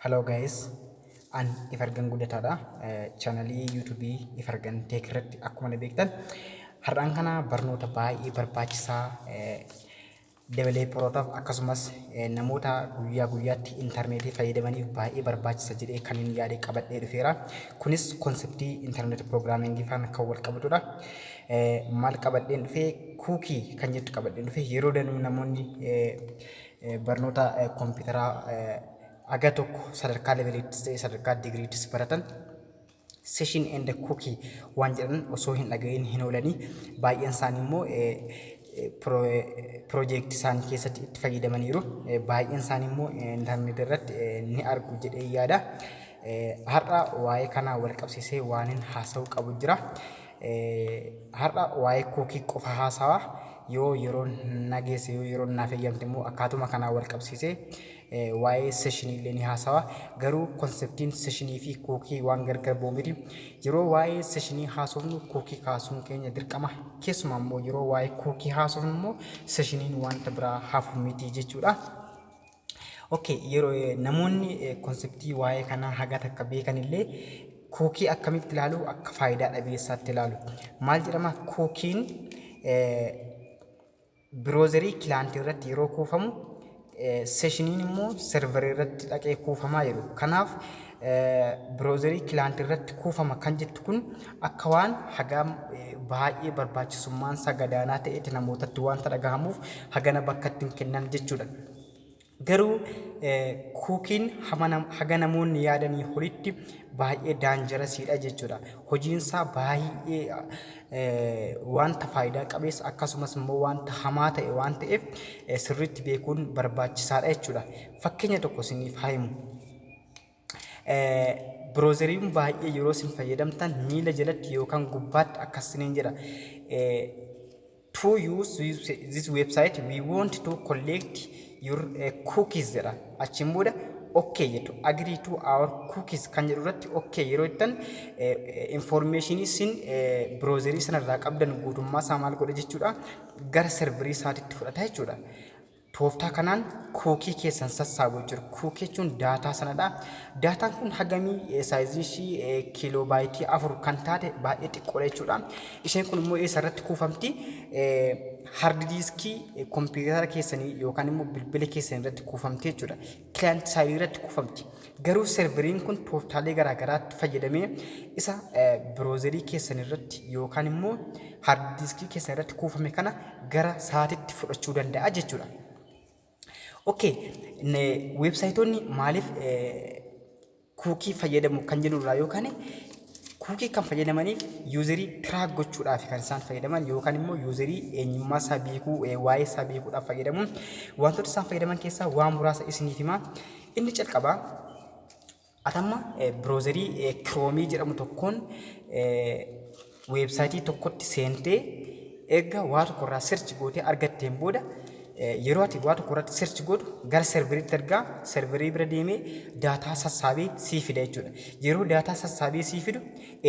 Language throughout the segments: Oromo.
Hello guys, an Ifargan Guddataadha. Chaanalii YouTubeii Ifargan Tech irratti akkuma na beektan, har'aan kana barnoota baay'ee barbaachisaa developerootaaf akkasumas namoota guyyaa guyyaatti intarneetii fayyadamaniif baay'ee barbaachisa jedhee kan hin yaade qabadhee dhufeera. Kunis conceptii internet programmingii faana kan wal qabatudha. Maal qabadheen dhufee? Cookie kan jettu qabadheen dhufe. Yeroo danuu namoonni barnoota kompiitaraa aga tokko sadarkaa leveliittis ta'e sadarkaa digiriittis baratan session and cookie waan jedhan osoo hin dhaga'iin hin oolanii. Baay'een isaanii immoo piroojeektii isaanii keessatti itti fayyadamaniiru. Baay'een isaanii immoo intarneetii irratti ni argu jedhee yaada. Har'a waa'ee kanaa wal qabsiisee waanin haasa'uu qabu jira. Har'a waa'ee cookie qofa haasawaa. Yoo yeroon nageesse, yoo yeroon naaf eeyyamte immoo, akkaatuma kanaa wal qabsiisee waa'ee sessionii illee ni haasawa. Garuu conceptiin sessionii fi cookie waan gargar ba'u miti. Yeroo waa'ee sessionii haasofnu cookie kaasuun keenya dirqama. Keessumaa immoo yeroo waa'ee cookie haasofnu immoo sessioniin wanta biraa hafu miti jechuudha. Okay, yeroo namoonni conceptii waa'ee kanaa haga takka beekan illee cookie akkamitti ilaalu? Akka faayidaa dhabeessaatti ilaalu. Maal jedhama? Cookien browserii clientii irratti yeroo kuufamu, sessioniin immoo serverii irratti dhaqee kuufamaa jiru. Kanaaf browserii clientii irratti kuufama kan jettu kun akka waan hagam baay'ee barbaachisummaan isaa gadaanaa ta'etti namootatti wanta dhagahamuuf hagana bakka itti hin kennan jechuudha. Garuu cookien haga namoonni yaadanii olitti baay'ee dangerousiidha jechuudha. Hojiinsaa baay'ee wanta faayidaa qabeessa akkasumas immoo wanta hamaa ta'e waan ta'eef sirriitti beekuun barbaachisaadha jechuudha. Fakkeenya tokko isiniif haa himu. Browseriin baay'ee yeroo isin fayyadamtan miila jalatti yookaan gubbaatti akkas isiniin jedha. "To use this website, we want to collect your cookies" jedha. Achiin booda okay jettu. "Agree to our cookies" kan jedhu irratti okay yeroo jettan, informationii isin browserii sanarraa qabdan guutummaa isaa maal godha jechuudha? Gara serverii isaatitti fudhata jechuudha. Tooftaa kanaan cookie keessan sassaabu jechuudha. Cookie jechuun data sanadha. Dataan kun hagamii sizeii ishii kilobyteii 4 kan taate, baay'ee xiqqoodha jechuudha. Isheen kun immoo eessa irratti kuufamti? Hard diskii kompiitara keessanii yookaan immoo bilbila keessan irratti kuufamti jechuudha. Client sideii irratti kuufamti. Garuu serveriin kun tooftaalee garaagaraatti fayyadamee isa browserii keessan irratti yookaan immoo hard diskii keessan irratti kuufame kana gara saatitti fudhachuu danda'a jechuudha. Okay, websiteoonni maaliif cookie fayyadamu kan jedhu irraa yookaan cookie kan fayyadamaniif userii track gochuudhaaf kan isaan fayyadaman, yookaan immoo userii eenyummaa isaa beekuu, waa'ee isaa beekuudhaaf fayyadamu. Wantoota isaan fayyadaman keessaa waan muraasa isiniif himaa. Inni calqabaa, atamma browserii Chromeii jedhamu tokkoon websiteii tokkotti seentee, erga waa tokko irraa search gootee argatteen booda, yeroo ati waa tokko irratti search gootu gara serveriitti ergaa, serverii bira deemee data sassaabee sii fida jechuudha. Yeroo data sassaabee sii fidu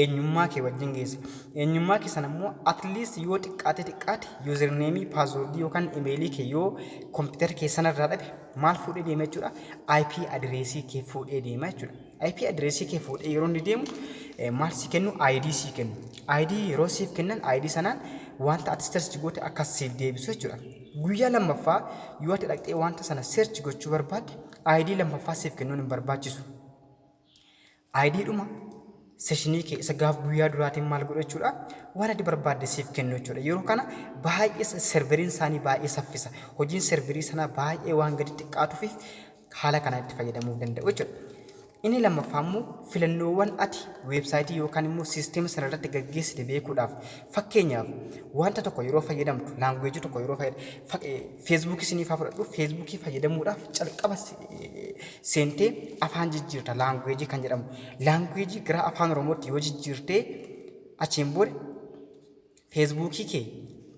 eenyummaa kee wajjin geessa. Eenyummaa kee sana immoo at least yoo xiqqaate xiqqaate usernameii, passwordii yookaan emailii kee yoo kompiitara kee sanarraa dhabe, maal fuudhee deema jechuudha? IP addressii kee fuudhee deema jechuudha. IP addressii kee fuudhee yeroo inni deemu maal si kennu? ID si kennu. ID yeroo siif kennan, ID sanaan wanta ati search goote akkas siif deebisu jechuudha. Guyyaa lammaffaa yoo ati dhaqxee wanta sana search gochuu barbaadde, ID lammaffaa siif kennuun hin barbaachisu. ID dhuma sessionii kee isa gaaf guyyaa duraatiin maal godhu jechuudha? Waan ati barbaadde siif kennu jechuudha. Yeroo kana baay'ee serveriin isaanii baay'ee saffisa. Hojiin serverii sanaa baay'ee waan gadi xiqqaatuuf haala kanaan itti fayyadamuu danda'u jechuudha. Inni lammaffaa immoo filannoowwan ati websiteii yookaan immoo sisteema sana irratti gaggeessite beekuudhaaf. Fakkeenyaaf, wanta tokko yeroo fayyadamtu, languageii tokko yeroo fayyadamtu, Facebookii isiniif haa fudhadhu. Facebookii fayyadamuudhaaf calqaba seentee afaan jijjiirta, languageii kan jedhamu. Languageii gara Afaan Oromootti yoo jijjiirtee, achiin booda Facebookii kee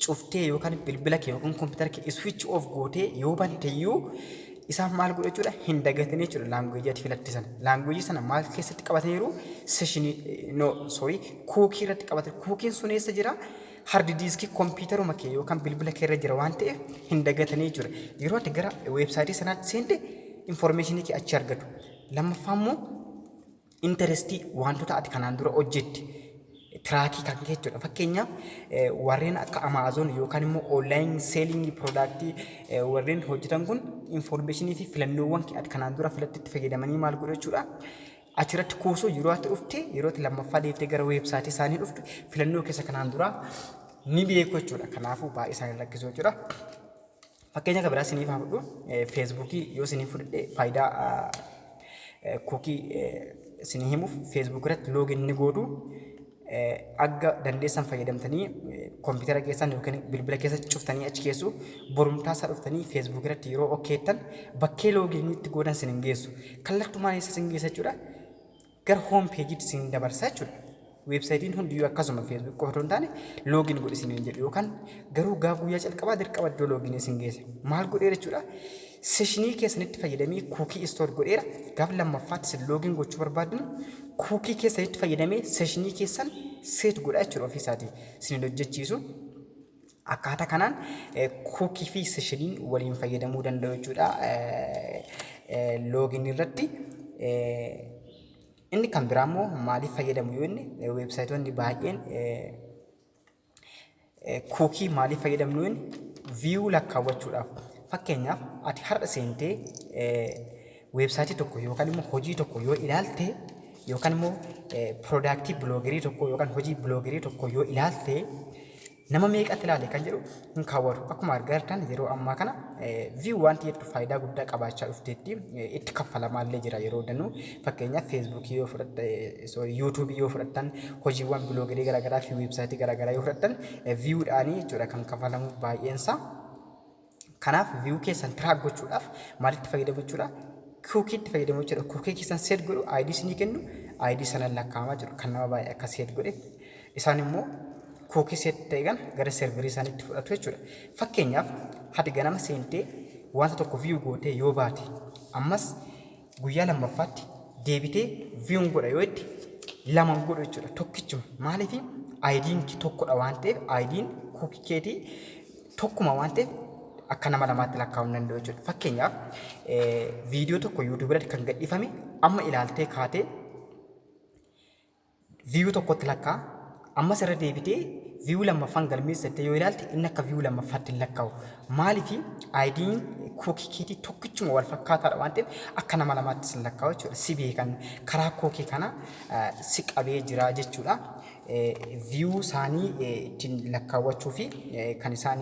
cuftee yookaan bilbila kee yookaan kompiitara kee switch off gootee yoo bante iyyuu, isaan maal godhu jechuudha? Hin dagatanii jechuudha languageii ati filatte sana. Languageii sana maal keessatti qabataniiru? Sessionii, no, sorry, cookie irratti qabatan. Cookien sun eessa jira? Hard diskii kompiitaruma kee yookaan bilbila kee irra jira waan ta'eef hin dagatanii jechuudha. Yeroo ati gara websiteii sanaatti seente informationii kee achi argatu. Lammaffaa immoo interestii, wantoota ati kanaan dura hojjette trackii kan kee jechuudha. Fakkeenyaaf, warreen akka Amazon yookaan immoo online selling productii warreen hojjetan kun informationii fi filannoowwan ati kanaan dura filatte itti fayyadamanii maal godhu jechuudha? Achirratti kuusuu. Yeroo ati dhufte, yeroo ati lammaffaa deebitee gara weebsaayitii isaanii dhuftu, filannoo keessa kanaan dura ni beeku jechuudha. Kanaafuu baay'ee isaan rakkisu jechuudha. Fakkeenya kan biraa isiniif haa fudhu. Feesbuukii yoo isiniif fudhadhe, faayidaa cookie isinii himuuf, Feesbuuk irratti login ni gootu. Akka dandeessan fayyadamtanii koompitara keessan yookiin bilbila keessa cuftanii achi keessu. Borumtaa isaa dhuftanii Feesbuuk irratti yeroo okkeettan, bakkee loginiitti gootan isin hin geessu. Kallattumaan eessa isin geessa jechuudha? Gara home pageiitti isin dabarsa jechuudha. Weebsaayitiin hundiyyuu akkasuma, Feesbuuk qofa otoo hin taane, login godhi isiniin jedhu yookaan garuu gaaf guyyaa calqabaa dirqama iddoo loginii isin geessa. Maal godheera jechuudha? Sessionii keessanitti fayyadamee cookie store godheera. Gaaf lammaffaatti isin login gochuu barbaaddan, cookie keessanitti fayyadamee sessionii keessan set godha jechuudha ofiisaatii isin hojjechiisu. Akkaataa kanaan cookie fi sessioniin waliin fayyadamuu danda'u jechuudha. Login irratti. Inni kan biraa immoo maaliif fayyadamu yoo inni, weebsaayitoonni baay'een cookie maaliif fayyadamnu yoo inni, view lakkaawwachuudhaaf. Fakkeenyaaf, ati har'a seentee weebsaayitii tokko yookaan immoo hojii tokko yoo ilaalte, yookaan immoo productii bloggerii tokko yookaan hojii bloggerii tokko yoo ilaalte, nama meeqatti ilaale kan jedhu hin kaawwatu. Akkuma argaa jirtan, yeroo ammaa kana view wanti jettu faayidaa guddaa qabaachaa dhufteetti, itti kaffalamaallee jira yeroo danuu. Fakkeenyaaf, Feesbuukii yoo fudhatte, Yuutuubii yoo fudhattan, hojiiwwan bloggerii garaagaraa fi weebsaayitii garaagaraa yoo fudhattan, viewdhaanii jechuudha kan kaffalamu baay'eensaa. Kanaaf view keessan track gochuudhaaf maalitti fayyadamu jechuudha? Cookiitti fayyadamu jechuudha. Cookie keessan set godhu, ID isinii kennu, ID sana lakkaa'amaa jiru kan nama baay'ee akka set godhe. Isaan immoo cookie set ta'e kana gara serverii isaaniitti fudhatu jechuudha. Fakkeenyaaf, ati ganama seentee wanta tokko view gootee yoo baate, ammas guyyaa lammaffaatti deebitee view'n godha yoo itti lama godhu jechuudha. Tokkichuma. Maaliif? ID'n tokkodha waan ta'eef, ID'n cookie keetii tokkuma waan ta'eef, akka nama lamaatti lakkaa'uu hin danda'u jechuudha. Fakkeenyaaf, viidiyoo tokko yuutuubii irratti kan gadhiifame amma ilaaltee kaatee view tokkotti lakkaa'a. Ammas irra deebitee view lammaffaan galmeessattee yoo ilaalte, inni akka view lammaffaatti hin lakkaa'u. Maaliif? ID'n cookie keetii tokkichuma wal fakkaataadha waan ta'eef, akka nama lamaatti sin lakkaa'u jechuudha. Si beekan, karaa cookie kana si qabee jira jechuudha. View isaanii ittiin lakkaawwachuu fi kan isaan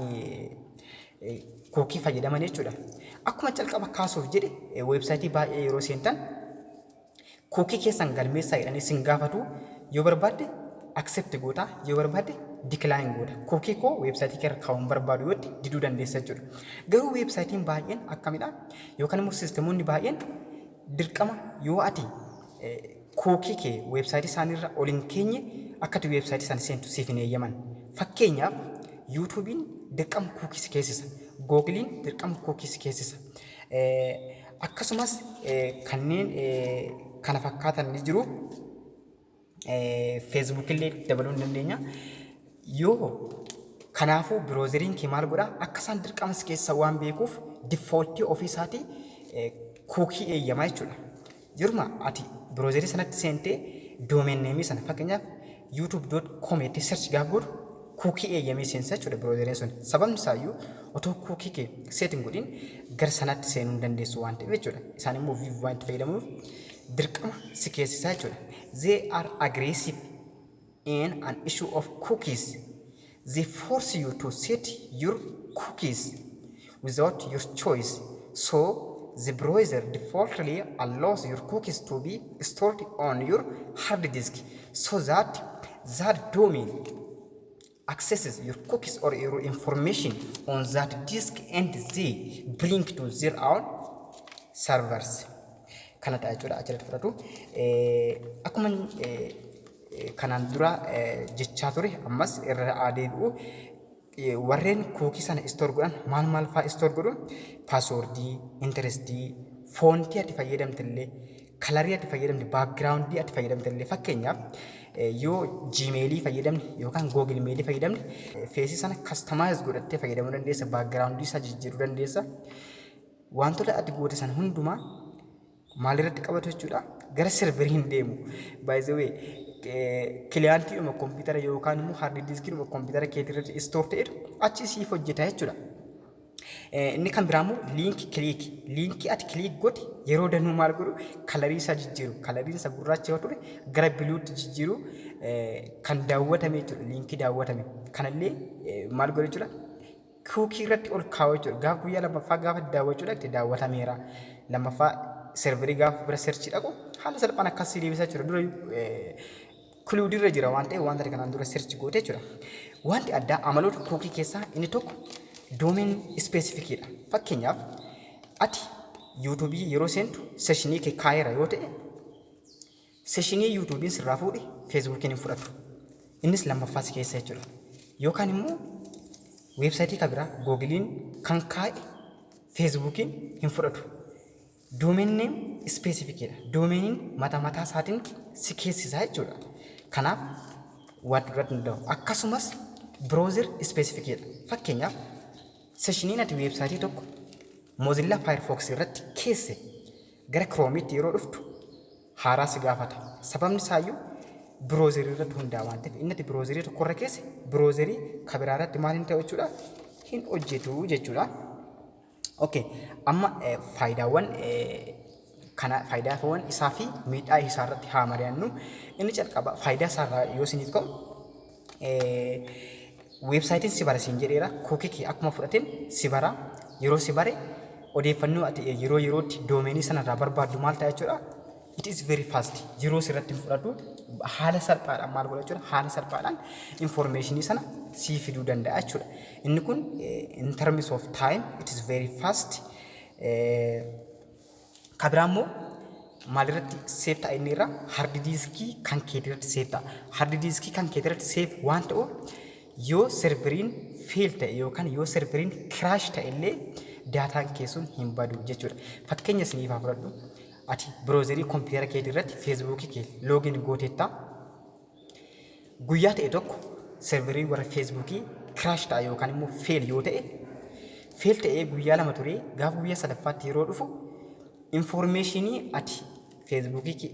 cookie fayyadaman jechuudha. Akkuma calqaba kaasuuf jedhe, weebsaayitii baay'ee yeroo seentan cookie keessan galmeessaa jedhanii sin gaafatu. Yoo barbaadde accept goota, yoo barbaadde decline goota. Cookie koo weebsaayitii kee irra kaa'uun barbaadu yoo itti diduu dandeessa jechuudha. Garuu weebsaayitiin baay'een akkamidha? Yookaan immoo siistemoonni baay'een dirqama yoo ati cookie kee weebsaayitii isaaniirra ol hin keenye, akka ati weebsaayitii isaanii seentu siif hin eeyyaman. Fakkeenyaaf, Yuutuubiin dirqama cookie si keessisa. Googiliin dirqama cookie si keessisa. Akkasumas kanneen kana fakkaatan ni jiru. Feesbuuk illee dabaluu ni dandeenya. Yoo kanaafuu browseriin kee maal godhaa? Akka isaan dirqama si keessa waan beekuuf, defaultii ofii isaatii cookie eeyyamaa jechuudha. Yeruma ati browserii sanatti seentee domain nameii sana, fakkeenyaaf youtube.com jettee search gaaf godhu, cookie eeyyamee seensa jechuudha browseriin sun. Sababni isaayyuu otoo cookie kee set hin godhin gara sanatti seenuu hin dandeessu waan ta'eef jechuudha. Isaan immoo view waan itti fayyadamuuf dirqama si keessisaa jechuudha. They are aggressive in an issue of cookies. They force you to set your cookies without your choice. So the browser defaultly allows your cookies to be stored on your hard disk so that that domain accesses your cookies or your information on that disk and they bring to their own servers. Kana ta'a jechuudha achirratti fudhatu. Akkuma kanaan dura jechaa ture, ammas irra deebi'u, warreen cookie sana store godhan maal maal fa'aa store godhu? Passwordii, interestii, fontii ati fayyadamte illee, colorii ati fayyadamte, backgroundii ati fayyadamte illee. Fakkeenyaaf, yoo Gmailii fayyadamne yookaan Google Mailii fayyadamne, faceii sana customize godhattee fayyadamuu dandeessa, backgroundii isaa jijjiiruu dandeessa. Wantoota ati goote sana hundumaa Maalirratti qabatu jechuudha? Gara serverii hin deemu. By the way, clientiidhuma kompiitara yookaan immoo hard diskiidhuma kompiitara keetii irratti store ta'etu achi siif hojjeta jechuudha. Inni kan biraa immoo link click. Linkii ati click goote yeroo danuu maal godhu? Colorii isaa jijjiiru. Coloriin isaa gurraacha yoo ture gara bluetti jijjiiru, kan daawwatame jechuudha. Linkii daawwatame. Kanallee maal godhu jechuudha? Cookie irratti ol kaa'u jechuudha. Gaafa guyyaa lammaffaa gaafa daawwachuu dhaqxe daawwatameera. Lammaffaa serverii gaafa bira searchii dhaqu haala salphaan akkasii deebisaa jechuudha. Dura cloudirra jira waan ta'eef wanta kanaan dura search goote jechuudha. Wanti addaa amaloota cookie keessaa inni tokko domain specificiidha. Fakkeenyaaf, ati YouTubeii yeroo seentu sessionii kee kaa'eera yoo ta'e, sessionii YouTubeiin sirraa fuudhe Facebookiin hin fudhatu. Innis lammaffaa si keessa jechuudha. Yookaan immoo websiteii kan biraa Googleiin kan kaa'e Facebookiin hin fudhatu. Domain name specificiidha. Domainiin mataa mataa isaatiin si keessisaa jechuudha. Kanaaf waan irratti hundaa'u. Akkasumas browser specificiidha. Fakkeenyaaf, sessioniin ati websiteii tokko Mozilla Firefox irratti keesse gara Chromeitti yeroo dhuftu haaraa si gaafata. Sababni isaayyuu browserii irratti hundaa'a waan ta'eef, inni ati browserii tokkorra keesse browserii kan biraa irratti maal hin ta'u jechuudha? Hin hojjetu jechuudha. Okay, amma faayidaawwan kana, faayidaawwan isaa fi miidhaa isaa irratti haa mari'annu. Inni calqaba faayidaa isaarraa yoo isiniif ka'u, websiteiin si bara siin jedheera. Cookie kee akkuma fudhateen si bara. Yeroo si bare odeeffannoo ati yeroo yerootti domainii sanarraa barbaaddu maal ta'a jechuudha? It is very fast. Yeroo sirratti hin fudhatu. Haala salphaadhaan maal godha jechuudha? Haala salphaadhaan informationii sana sii fiduu danda'a jechuudha. Inni kun in terms of time it is very fast. Kan biraa immoo maalirratti save ta'a? Inni irraa hard diskii kan keetii irratti save ta'a. Hard diskii kan keetii irratti save waan ta'uuf, yoo serveriin fail ta'e yookaan yoo serveriin crash ta'e illee dataan kee sun hin badu jechuudha. Fakkeenya isiniif haa fudhadhu. Ati browserii kompiitara keetii irratti Facebookii kee login gooteetta. Guyyaa ta'e tokko serverii warra Facebookii crash ta'a yookaan immoo fail yoo ta'e, fail ta'ee guyyaa 2 turee gaafa guyyaa sadaffaatti yeroo dhufu, informationii ati Facebookii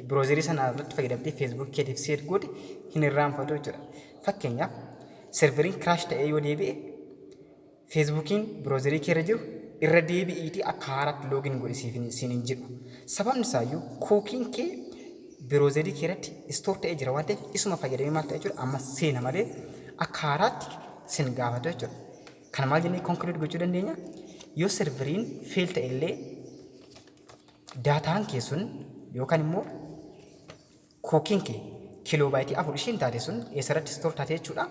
browserii sana irratti fayyadamtee Facebookii keetiif set goote hin irraanfatu jechuudha. Fakkeenyaaf, serveriin crash ta'ee yoo deebi'e, Facebookiin browserii kee irra jiru irra deebi'iitii akka haaraatti login godhi siin hin jedhu. Sababni isaayyuu cookien kee browserii kee irratti store ta'ee jira waan ta'eef, isuma fayyadamee maal ta'e jechuudha? Amma seena malee akka haaraatti sin gaafatu jechuudha. Kana maal jennee conclude gochuu dandeenya? Yoo serveriin fail ta'e illee dataan kee sun yookaan immoo cookien kee kilobyteii 4 isheen taate sun eessarratti store taate jechuudha?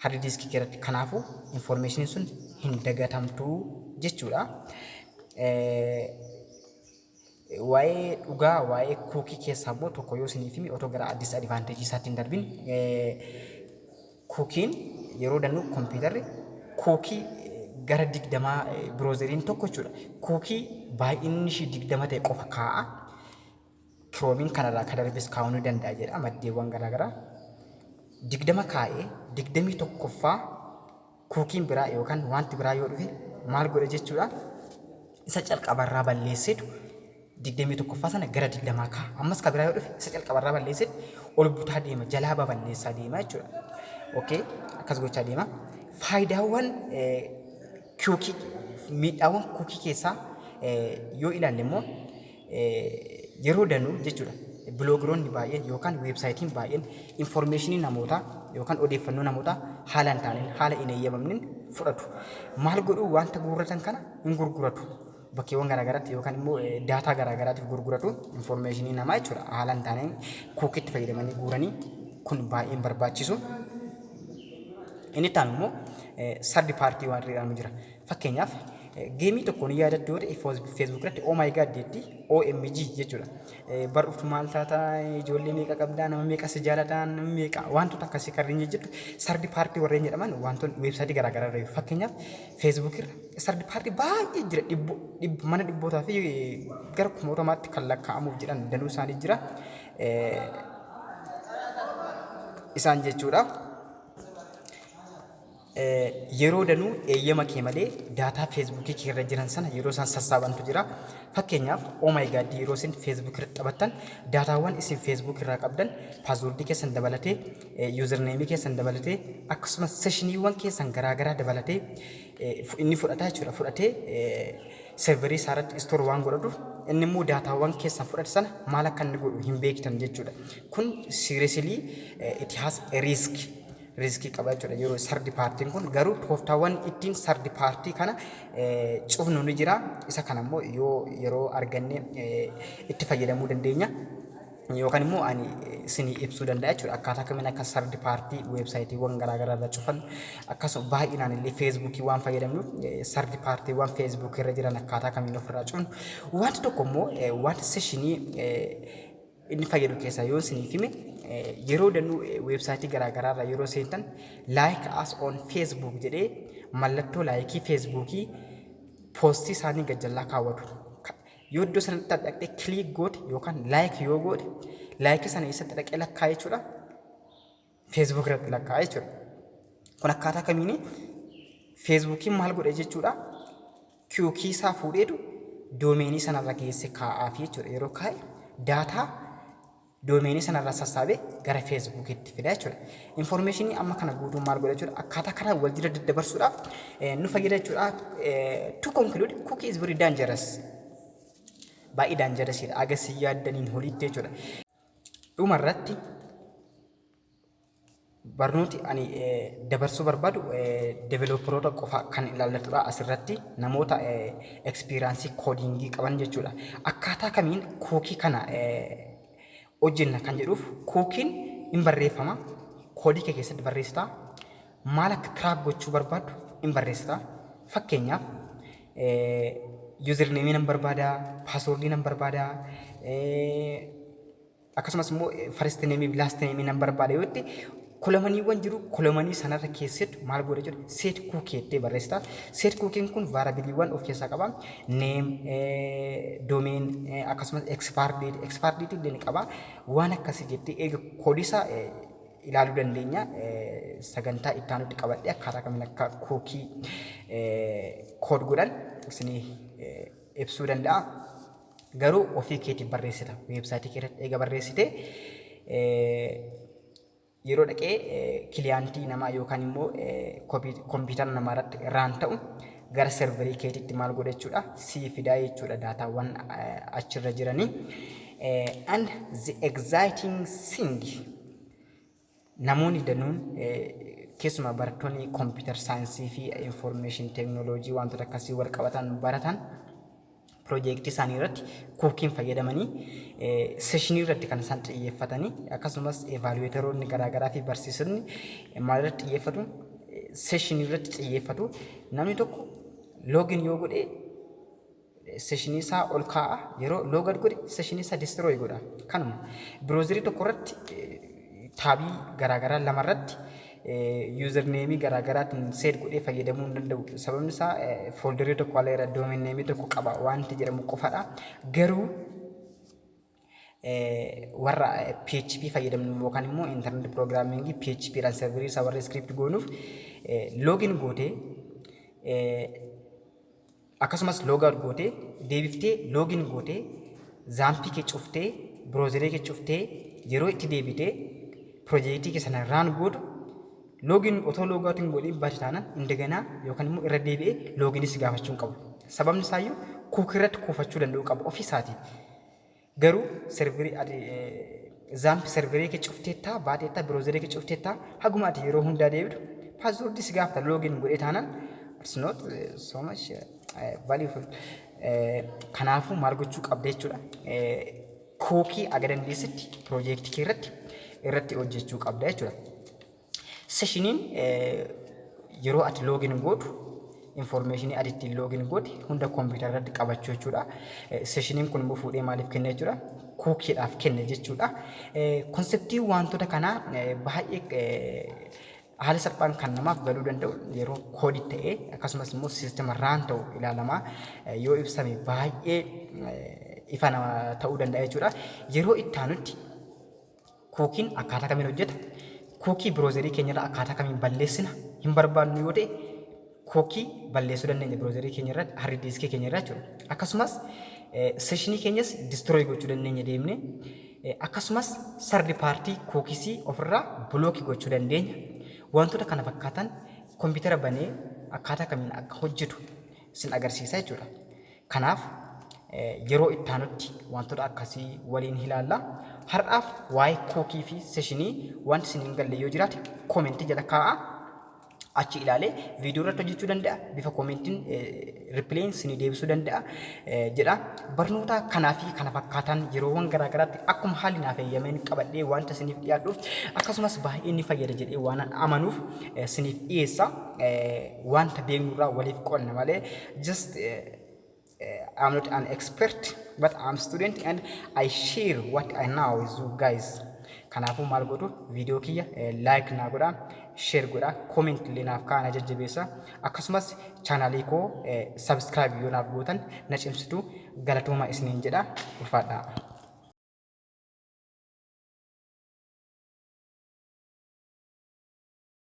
Hard diskii irratti. Kanaafuu informationiin sun hin dagatamtuu jechuudha. Waa'ee dhugaa waa'ee cookie keessaa immoo tokko yoo isiniif himi, otoo gara disadvantageii isaatti hin darbin, cookien yeroo danuu kompiitarri cookie gara 20, browseriin tokko jechuudha. Cookie baay'inni ishii 20 ta'e qofa kaa'a. Chromeiin kanarraa kan darbes kaa'uu ni danda'a jedha maddeewwan garaagaraa. 20 kaa'ee 21ffaa cookien biraa yookaan wanti biraa yoo dhufe maal godha jechuudha? Isa calqabarraa balleesseetu 21ffaa sana gara 20 kaa'a. Ammas kan biraa yoo dhufe isa calqabarraa balleesseetu ol butaa deema, jalaa baballeessaa deema jechuudha. Okay, akkas gochaa deema. Faayidaawwan cookie, miidhaawwan cookie keessaa yoo ilaalle immoo, yeroo danuu jechuudha. Bloggeroonni baay'een yookaan websiteiin baay'een informationii namootaa yookaan odeeffannoo namootaa haala hin taaneen, haala hin eeyyamamneen fudhatu. Maal godhuu? Wanta guurratan kana hin gurguratu. Bakkeewwan garaagaraatti yookaan immoo data garaagaraatiif gurguratu informationii namaa jechuudha. Haala hin taaneen cookietti fayyadamanii guuranii, kun baay'een barbaachisu. Inni itti aanu immoo third party waan jedhamu jira. Fakkeenyaaf, gameii tokko ni yaadattu yoo ta'e, Facebook irratti "Oh my God" jetti, OMG jechuudha. Bar dhuftu maal taata, ijoollee meeqa qabdaa, nama meeqa si jaalataa, nama meeqa, wantoota akkasii kanneen jettu third party warreen jedhaman wantoonni websiteii garaagaraa irra jiru. Fakkeenyaaf, Facebook irra third party baay'ee jira, dhibbo mana dhibbootaa fi gara kumootamaatti kan lakkaa'amuuf jedhan danuu isaanii jira. Isaan jechuudha. Yeroo danuu eeyyama kee malee data Facebookii kee irra jiran sana yeroo isaan sassaabantu jira. Fakkeenyaaf, OMiGod yeroo isin Facebook irratti taphattan daataawwan isin Facebook irraa qabdan passwordii keessan dabalatee, usernameii keessan dabalatee, akkasumas sessioniiwwan keessan garaagaraa dabalatee inni fudhataa jechuudha. Fudhatee serverii isaa irratti store waan godhatuuf inni immoo daataawwan keessan fudhate sana maal akka inni godhu hin beektan jechuudha. Kun seriously it has a risk, riskii qaba jechuudha yeroo third partyn kun. Garuu tooftaawwan ittiin third party kana cufnu ni jira. Isa kana immoo yoo yeroo arganne itti fayyadamuu dandeenya. Yookaan immoo ani isinii ibsuu danda'a jechuudha. Akkaataa kamiin akka third party websiteiiwwan garaagaraa irra cufan, akkasuma baay'inaan illee Facebookii waan fayyadamnuuf third partywwan Facebookii irra jiran akkaataa kamiin ofirraa cufnu. Wanti tokko immoo wanti sessionii inni fayyadu keessaa yoo isiniif hime, yeroo danuu websiteii garaagaraa irra yeroo seentan "Like us on Facebook" jedhee mallattoo likeii Facebookii postii isaanii gajjallaa kaawwatu. Yoo iddoo sanatti dhaqxee click goote yookaan like yoo goote, likeii sana eessatti dhaqee lakkaa jechuudha? Facebook irratti lakkaa jechuudha. Kun akkaataa kamiini Facebookiin maal godhe jechuudha? Cookie isaa fuudheetu domainii sanarra geesse kaa'aafi jechuudha. Yeroo kaa'e data domainii sanarraa sassaabee gara Facebookiitti fida jechuudha. Informationii amma kana guutuu maal godha jechuudha? Akkaataa kanaan wal jira daddabarsuudhaaf nu fayyada jechuudha. To conclude, cookie is very dangerous. Baay'ee dangerousidha. Agasii yaaddaniin holiitti jechuudha. Dhumarratti barnooti ani dabarsuu barbaadu developeroota qofa kan ilaallatudha asirratti, namoota experienceii codingii qaban jechuudha. Akkaataa kamiin cookie kana hojjenna kan jedhuuf, cookien hin barreeffama. Codeii kee keessatti barreessitaa. Maal akka track gochuu barbaaddu hin barreessitaa. Fakkeenyaaf, usernameii nan barbaada, passwordii nan barbaada, akkasumas immoo first nameii fi last nameii nan barbaada yoo itti columniiwwan jiru, columnii sanarra keessatti maal godha jechuudha? Set cookie jettee barreessita. Set cookien kun variableiiwwan of keessaa qaba. Name, domain, akkasumas expire date, expire date illee ni qaba. Waan akkasii jettee eega codeii isaa ilaaluu dandeenya. Sagantaa itti aanutti qabadhee akkaataa kamiin akka cookie code godhan isinii ibsuu danda'a. Garuu ofii keetiin barreessita. Websiteii keessatti eega barreessite, yeroo dhaqee clientii namaa yookaan immoo kompiitara namaa irratti run ta'u gara serverii keetitti maal godha jechuudha? Sii fidaa jechuudha daataawwan achirra jiranii. And the exciting thing, namoonni danuun, keessumaa barattoonni computer scienceii fi information technology wantoota akkasii wal qabatan baratan, piroojeektii isaanii irratti cookien fayyadamanii sessionii irratti kan isaan xiyyeeffatanii, akkasumas evaluatoroonni garaagaraa fi barsiisonni maal irratti xiyyeeffatu? Sessionii irratti xiyyeeffatu. Namni tokko login yoo godhe sessionii isaa ol kaa'a, yeroo logout godhe sessionii isaa destroy godha. Kanuma browserii tokko irratti tabii garaagaraa lamarratti usernameii garaagaraatiin set godhee fayyadamuu hin danda'u. Sababni isaa folderii tokko ala irra domain nameii tokko qaba wanti jedhamu qofadha. Garuu warra PHP fayyadamnu yookaan immoo internet programmingii PHP dhaan serverii isaa warra script goonuuf, login gootee akkasumas logout gootee deebiftee login gootee XAMPPii kee cuftee, browserii kee cuftee, yeroo itti deebitee piroojeektii kee sana run gootu, login otoo logoutiin godhin baate taanaan indaganaa yookaan immoo irra deebi'ee loginis gaafachuu hin qabu. Sababni isaayyuu cookie irratti kuufachuu danda'u qaba ofii isaatii. Garuu serverii ati XAMPP serverii kee cufteettaa baateettaa, browserii kee cufteettaa, haguma ati yeroo hundaa deebitu passwordii si gaafata login godhee taanaan, it's not so much valuable. Kanaafuu maal gochuu qabda jechuudha? Cookie aga dandeessitti piroojeektii kee irratti hojjechuu qabda jechuudha. Sessioniin yeroo ati login gootu informationii ati ittiin login goote hunda kompiitara irratti qabachuu jechuudha. Sessioniin kun immoo fuudhee maaliif kenna jechuudha? Cookiedhaaf kenna jechuudha. Conceptii wantoota kanaa baay'ee haala salphaan kan namaaf galuu danda'u yeroo codeii ta'ee akkasumas immoo systema run ta'u ilaalamaa yoo ibsame baay'ee ifa nama ta'uu danda'a jechuudha. Yeroo itti aanutti cookien akkaataa kamiin hojjeta? Cookie browserii keenyarraa akkaataa kamiin balleessina? Hin barbaannu yoo ta'e, cookie balleessuu dandeenya browserii keenya irratti, hard diskii keenya irraa jechuudha. Akkasumas sessionii keenyas destroy gochuu dandeenya deemnee. Akkasumas third party cookiesii ofirraa blockii gochuu dandeenya. Wantoota kana fakkaatan kompiitara banee akkaataa kamiin akka hojjetu isin agarsiisa jechuudha. Kanaaf yeroo itti aanutti wantoota akkasii waliin ilaalla. Har'aaf waa'ee cookie fi sessionii wanti isin hin galle yoo jiraate, commentii jala kaa'aa. Achi ilaalee viidiyoo irratti hojjechuu danda'a. Bifa commentiin replyin isinii deebisuu danda'a jedha. Barnoota kanaa fi kana fakkaatan yeroowwan garaa garaatti akkuma haalli naaf eeyyameen qabadhee wanta isiniif dhiyaadhuuf, akkasumas baay'ee ni fayyada jedhee waan amanuuf isiniif dhiyeessa. Wanta beeknurraa waliif qonna malee, just I'm not an expert, but I'm student and I share what I know with you guys. Kanaafuu maal godhu? Viidiyoo kiyya like naa godha, share godha, comment illee naaf kaa'aa, jajjabeessa. Akkasumas channelii koo subscribe yoo naaf gootan na cimsitu. Galatooma isiniin jedha, ulfaadhaa.